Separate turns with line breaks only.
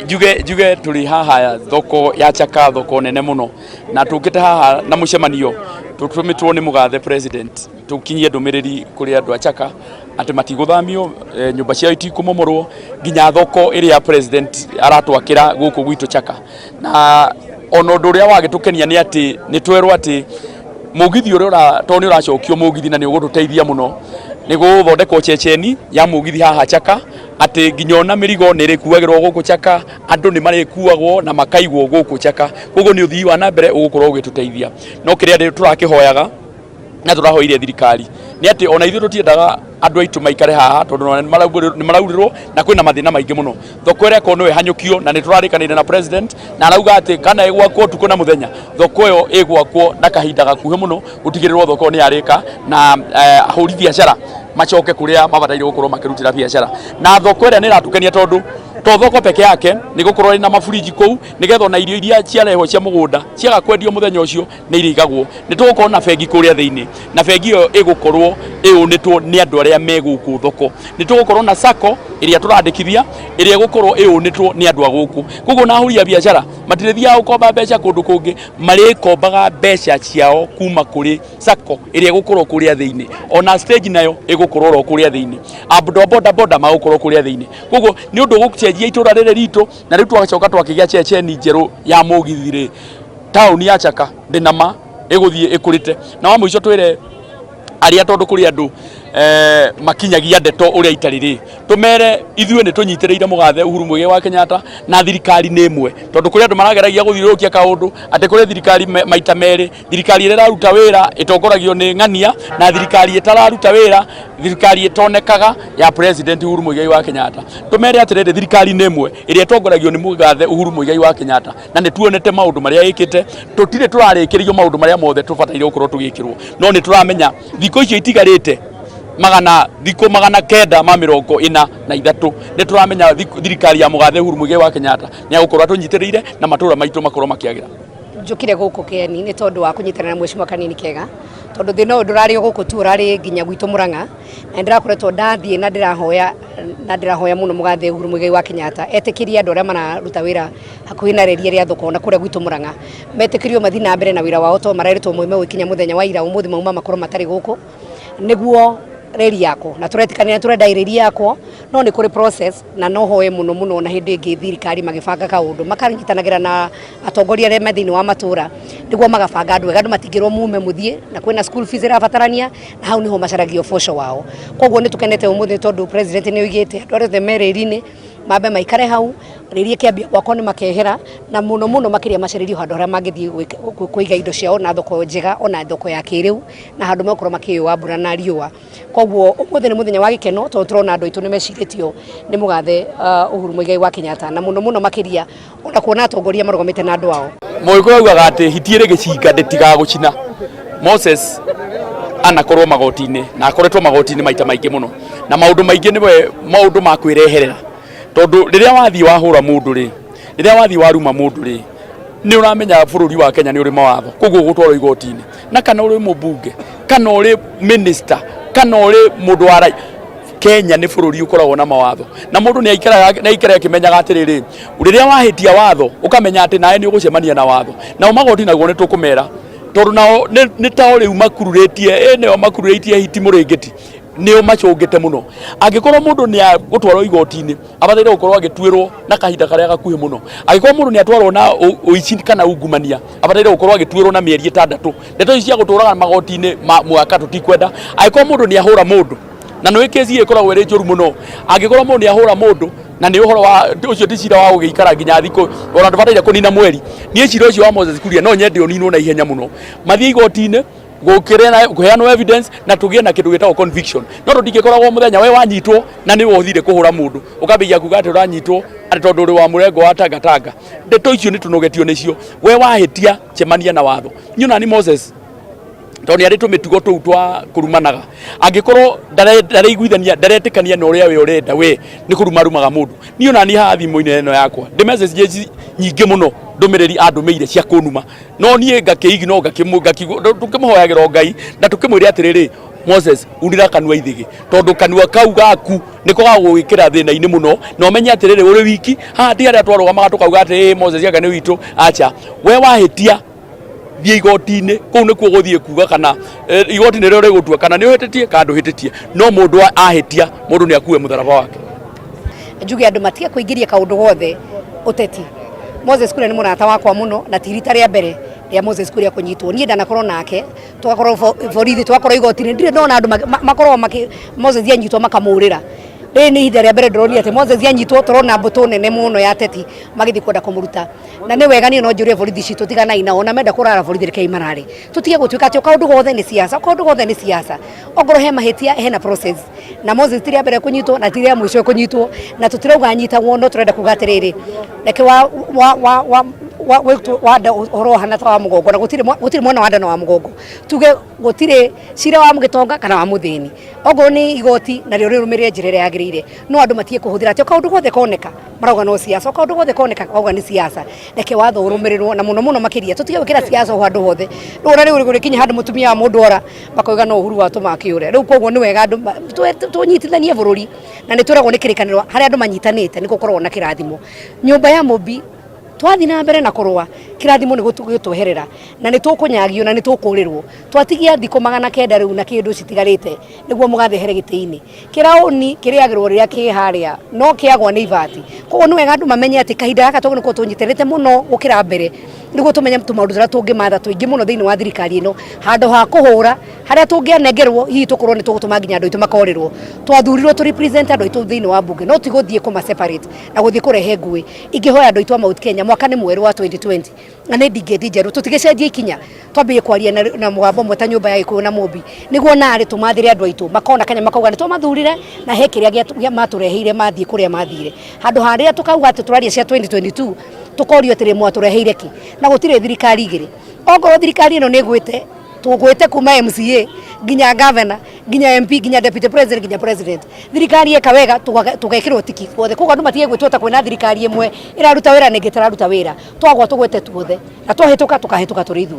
Njuge tũrĩ haha thoko ya Chaka, thoko nene mũno, na tũkĩte haha na mũcemanio tũtũmĩtwo nĩ mũgathe president tũkinyie ndũmĩrĩri kũrĩ andũ a Chaka atĩ matigũthamio, nyũmba ciao itikũmomorwo nginya thoko ĩrĩa president aratwakĩra gũkũ gwitũ Chaka. Na ona ũndũ ũrĩa wagĩtũkenia nĩ atĩ nĩ twerwo atĩ mũgithi ũrĩa tondũ nĩ ũracokio mũgithi na nĩ ũgũtũteithia mũno, nĩ gũthondekwo ceceni ya mũgithi haha Chaka, atĩ nginya ona mĩrigo nĩ ĩrĩkuagĩrwo gũkũ Chaka, andũ nĩ marĩkuagwo na makaigwo gũkũ Chaka. Koguo nĩ ũthii wa na mbere ũgũkorwo ũgĩtũteithia. No kĩrĩa tũrakĩhoyaga na tũrahoire thirikari nĩ atĩ ona ithuĩ tũtiendaga andũ aitũ maikare haha, tondũ ona nĩ maraurĩrwo na kwĩna mathĩna maingĩ mũno. Thoko ĩrĩa ĩkorwo no ĩhanyũkio, na nĩ tũrarĩkanĩire na president na arauga atĩ kana ĩgwakwo ũtukũ na mũthenya, thoko ĩyo ĩgwakwo na kahinda gakuhĩ mũno gũtigĩrĩrwo thoko nĩ yarĩka na ahũri biacara macoke kũrĩa mabataire gũkorwo makĩrutĩra biacara. Na thoko ĩrĩa nĩ ĩratũkenia, tondũ to thoko peke yake, nĩ gũkorwo ĩna maburinji kũu, nĩgetha ona irio iria ciarehwo cia mũgũnda ciaga kwendio mũthenya ũcio nĩ irĩigagwo. Nĩ tũgũkorwo na bengi kũrĩa thĩinĩ, na bengi ĩyo ĩgũkorwo ĩũnĩtwo nĩ andũ arĩa me gũkũ thoko. Nĩ tũgũkorwo na sacco ĩrĩa tũrandĩkithia, ĩrĩa ĩgũkorwo ĩũnĩtwo nĩ andũ a gũkũ. Koguo na ahũri a biacara matirĩthiaga gũkomba mbeca kũndũ kũngĩ, marĩkombaga mbeca ciao kuma kũrĩ sacco ĩrĩa ĩgũkorwo kũrĩa thĩinĩ. Ona stage nayo ĩgũkorwo oro kũrĩa thĩinĩ, andũ a boda boda magũkorwo kũrĩa thĩinĩ. Koguo nĩ ũndũ ũgũcenjia itũra rĩrĩ ritũ. Na rĩu twacoka twakĩgĩa ceceni njerũ ya mũgithi rĩ, taũni ya Chaka ndĩna ma ĩgũthiĩ ĩkũrĩte. Na wa mũico twĩre arĩa, tondũ kũrĩ andũ makinyagia ndeto ũrĩa itarĩ rĩ, tũmere ithuĩ nĩ tũnyitĩrĩire mũgathe Uhuru Muigai wa Kenyatta na thirikari nĩ ĩmwe, tondũ kũrĩ andũ marageragia gũthiũrũrũkia kaũndũ atĩ kũrĩ thirikari maita merĩ, thirikari ĩrĩa ĩraruta wĩra ĩtongoragio nĩ ng'ania, na thirikari ĩtararuta wĩra, thirikari ĩtonekaga ya president Uhuru Muigai wa Kenyatta. Tũmere atĩrĩrĩ, thirikari nĩ ĩmwe ĩrĩa ĩtongoragio nĩ mũgathe Uhuru Muigai wa Kenyatta, na nĩ tuonete maũndũ marĩa ĩkĩte. Tũtirĩ tũrarĩkĩrio maũndũ marĩa mothe tũbataire gũkorwo tũgĩkĩrwo, no nĩ tũramenya thikũ icio itigarĩte magana thikũ 943, nĩ tũramenya thirikari ya mũgathe Uhuru Muigai wa Kenyatta nĩ agũkorwo atũnyitĩrĩire na matũra maitũ makorwo makĩagĩra.
Njũkire gũkũ Kĩeni nĩ tondũ wa kũnyitanĩra na Mheshimiwa Kanini Kega, tondũ thĩna ũyũ ndũrarĩ o gũkũ tu, ũrarĩ nginya gwitũ Mũrang'a, na ndĩrakoretwo ndathiĩ na ndĩrahoya mũno mũgathe Uhuru Muigai wa Kenyatta etĩkĩrie andũ arĩa mararuta wĩra hakuhĩ na reri ĩrĩa thoko na kũrĩa gwitũ Mũrang'a metĩkĩrio mathiĩ na mbere na wĩra wao, tondũ marerĩtwo moime gũkinya mũthenya wa ira, ũmũthĩ mauma makorwo matarĩ gũkũ nĩguo reri yakwo. Na tũretĩkanĩra tũrenda reri yakwo, no nĩ kũrĩ process, na no hoe mũno mũno na hĩndĩ ĩngĩ thirikari magĩbanga kaũndũ makanyitanagĩra na atongoria arĩa me thĩinĩ wa matũra nĩguo magabanga andũ wega. Andũ matingĩrwo mume mũthiĩ na kwĩna school fees ĩrabatarania, na hau nĩho macaragia ũboco wao. Koguo nĩ tũkenete ũmũthĩ tondũ president nĩ oigĩte andũ arĩa othe me reri-inĩ mambe maikare hau, reri ĩkĩambia gwakwo nĩ makehera, na mũno mũno makĩria macarĩrio handũ harĩa mangĩthiĩ kũiga indo ciao na thoko njega, ona thoko ya kĩrĩu, na handũ megũkorwo makĩyũa mbura na riũa. Koguo ũmũthĩ nĩ mũthenya wa gĩkeno, tondũ tũrona andũ aitũ nĩ mecirĩtio nĩ mũgathe Uhuru Muigai wa Kenyatta, na mũno mũno makĩria ona kuona atongoria marũgamĩte na andũ ao.
Mũgĩkũyũ augaga atĩ hiti ĩrĩ gĩcinga ndĩtigaga gũcina. Moses anakorwo magoti-inĩ na akoretwo magoti-inĩ maita maingĩ mũno, na maũndũ maingĩ nĩwe maũndũ ma kwĩreherera, tondũ rĩrĩa wathiĩ wahũra mũndũ rĩ, rĩrĩa wathiĩ waruma mũndũ rĩ, nĩ ũramenya bũrũri wa Kenya nĩ ũrĩ mawatho. Koguo ũgũtwarwo igoti-inĩ, na kana ũrĩ mũmbunge, kana ũrĩ minister, kana ũrĩ mũndũ wa rai, Kenya nĩ bũrũri ũkoragwo na mawatho, na mũndũ nĩ aikaraga nĩ aikaraga akĩmenyaga atĩrĩrĩ, rĩrĩa wahĩtia watho ũkamenya atĩ nawe nĩ ũgũcemania na watho. Nao magoti naguo nĩ tũkũmera, tondũ nao nĩ tao rĩu makururĩtie, ĩ nĩo makururĩtie hiti mũrĩngĩti, nĩo macũngĩte mũno. Angĩkorwo mũndũ nĩ agũtwarwo igoti-inĩ, abataire gũkorwo agĩtuĩrwo na kahinda karĩa gakuhĩ mũno. Angĩkorwo mũndũ nĩ atwarwo na ũici kana ungumania, abataire gũkorwo agĩtuĩrwo na mĩeri 6. Ndeto ici cia gũtũraga magoti-inĩ ma mwaka tũtikwenda. Angĩkorwo mũndũ nĩ ahũra mũndũ, na nĩ kesi ĩkoragwo ĩrĩ njũru mũno, angĩkorwo mũndũ nĩ ahũra mũndũ na nĩ ũhoro wa ũcio, ti cira wa gũgĩikara nginya thikũ ona ndũbataire kũnina mweri. Niĩ cira ũcio wa Moses Kuria no nyende ũninwo na ihenya mũno, mathiĩ igoti-inĩ gũkĩrĩ kũheanwo evidence na tũgĩe na kĩndũ gĩtagwo conviction. No tũtingĩkoragwo mũthenya we wanyitwo na nĩwe ũthire kũhũra mũndũ, ũkambĩrĩria kuga atĩ ũranyitwo atĩ tondũ ũrĩ wa mũrengo wa tangatanga. Ndeto icio nĩ tũnogetio nĩcio. We wahĩtia, cemania na watho. Niĩ ona ni Moses, tondũ nĩ arĩ tũmĩtugo tũu twa kũrumanaga, angĩkorwo ndareiguithania, ndaretĩkania na ũrĩa we ũrenda, we nĩ kũruma rumaga mũndũ. Niĩ ona niĩ haha thimũ-inĩ ĩno yakwa ndĩ message nyingĩ mũno, ndũmĩrĩri andũmĩire cia kũnuma, no niĩ ngakĩigno tũkĩmũhoyagĩra o Ngai na tũkĩmwĩre atĩrĩrĩ, Moses urira kanua ithigi tondu kanua kau gaku niko gagũgwĩkĩra thĩna-inĩ mũno na ũmenye atĩrĩrĩ ũrĩ wiki haha ti arĩa twarũgamaga tũkauga atĩ "Ĩ, Moses anga nĩ witũ." Acha, we wahĩtia thiĩ igoti-inĩ, kũu nĩkuo gũthiĩ kuga kana igoti nĩrĩo rĩgũtua kana nĩ ũhĩtĩtie kana ndũhĩtĩtie. No mũndũ ahĩtia, mũndũ nĩ akue mũtharaba wake.
Njuge andũ matige kũingĩria kaũndũ gothe ũteti. Moses Kuria nĩ mũrata wakwa mũno, na ti rita rĩa mbere rĩa Moses Kuria kũnyitwo. Niĩ ndanakorwo nake, tũgakorwo borithi, tũgakorwo igoti-inĩ, ndirĩ ndona andũ makoragwo makĩ Moses anyitwo makamũrĩra. Rĩrĩ nĩ ihinda rĩa mbere ndĩronire atĩ Moses anyitwo tũrona mbũtũ nene mũno ya ateti magĩthiĩ kwenda kũmũruta. Na nĩ wega niĩ no njũrie borithi citũ, tiganai nao, ona menda kũrara borithi rekei marare. Tũtige gũtuĩka atĩ o kaũndũ gothe nĩ siasa, o kaũndũ gothe nĩ siasa. Ongorwo he mahĩtia hena process. Na Moses ti rĩa mbere kũnyitwo na ti rĩa mũico kũnyitwo, na tũtirauga anyitagwo, no tũrenda kuga atĩrĩrĩ, reke wa wa wa wa wa wa nda ũhoro ũhana ta wa mũgongo, na gũtirĩ gũtirĩ mwana wa nda na wa mũgongo. Tuge gũtirĩ cira wa mũgĩtonga kana wa mũthĩni. Okorwo nĩ igoti narĩo rĩrũmĩrĩre njĩra ĩrĩa yagĩrĩire, no andũ matige kũhũthĩra atĩ o kaũndũ gothe koneka marauga no siasa, o kaũndũ gothe koneka marauga nĩ siasa. Reke watho ũrũmĩrĩrwo, na mũno mũno makĩria tũtige gwĩkĩra siasa o handũ hothe. Rĩu ona rĩu gũgĩkinya handũ mũtumia wa mũndũ ora makoiga no Uhuru watũma akĩũre. Rĩu koguo nĩ wega andũ tũnyitithanie bũrũri, na nĩ twĩragwo nĩ kĩrĩkanĩro harĩa andũ manyitanĩte nĩ gũkoragwo na kĩrathimo. Nyũmba ya Mũmbi twathiĩ na mbere na kũrũa, kĩrathimo nĩ gũtweherera, na nĩ tũkũnyagio na nĩ tũkũrĩrwo. Twatigia thikũ 900 rĩu na kĩndũ citigarĩte nĩguo mũgathehere gĩtĩ-inĩ. Kĩraũni kĩrĩagĩrwo rĩrĩa kĩ harĩa, no kĩagwa nĩ ibati. Koguo nĩ wega andũ mamenye atĩ kahinda gaka twagĩrĩirwo gũkorwo tũnyitanĩte mũno gũkĩra mbere, nĩguo tũmenye tũmaũndũ tũrĩa tũngĩmatha tũingĩ mũno thĩinĩ wa thirikari ĩno, handũ ha kũhũra harĩa tũngĩanengerwo hihi tũkorwo nĩ tũgũtũma nginya andũ aitũ makorĩrwo. Twathurirwo tũ represent andũ aitũ thĩinĩ wa mbunge, no ti gũthiĩ kũma separate na gũthiĩ kũrehe ngũĩ. Ingĩhoya andũ aitũ a Mount Kenya, mwaka nĩ mwerũ wa 2020 na nĩ ndingĩndi njerũ, tũtigĩcenjie ikinya, twambie kwaria na mũgambo ũmwe ta nyũmba ya Gĩkũyũ na Mũmbi, nĩguo narĩ tũmathĩre andũ aitũ makona kanya makauga nĩ twamathurire na he kĩrĩa matũreheire mathiĩ kũrĩa mathire. Handũ ha rĩrĩa tũkauga atĩ tũraria cia 2022 tũkorio atĩrĩ, mwatũreheire kĩ? Na gũtirĩ thirikari igĩrĩ. Ongorwo thirikari ĩno nĩ ĩgwĩte, tũgwĩte kuma MCA nginya governor nginya MP nginya deputy president nginya president. Thirikari eka wega tũgekĩrwo tiki guothe. Koguo andũ matige gwĩtua ta kwĩna thirikari ĩmwe ĩraruta wĩra na ĩngĩ ĩtararuta wĩra. Twagwa tũgwete tuothe, na twahĩtũka tũkahĩtũka tũrĩ ithuothe.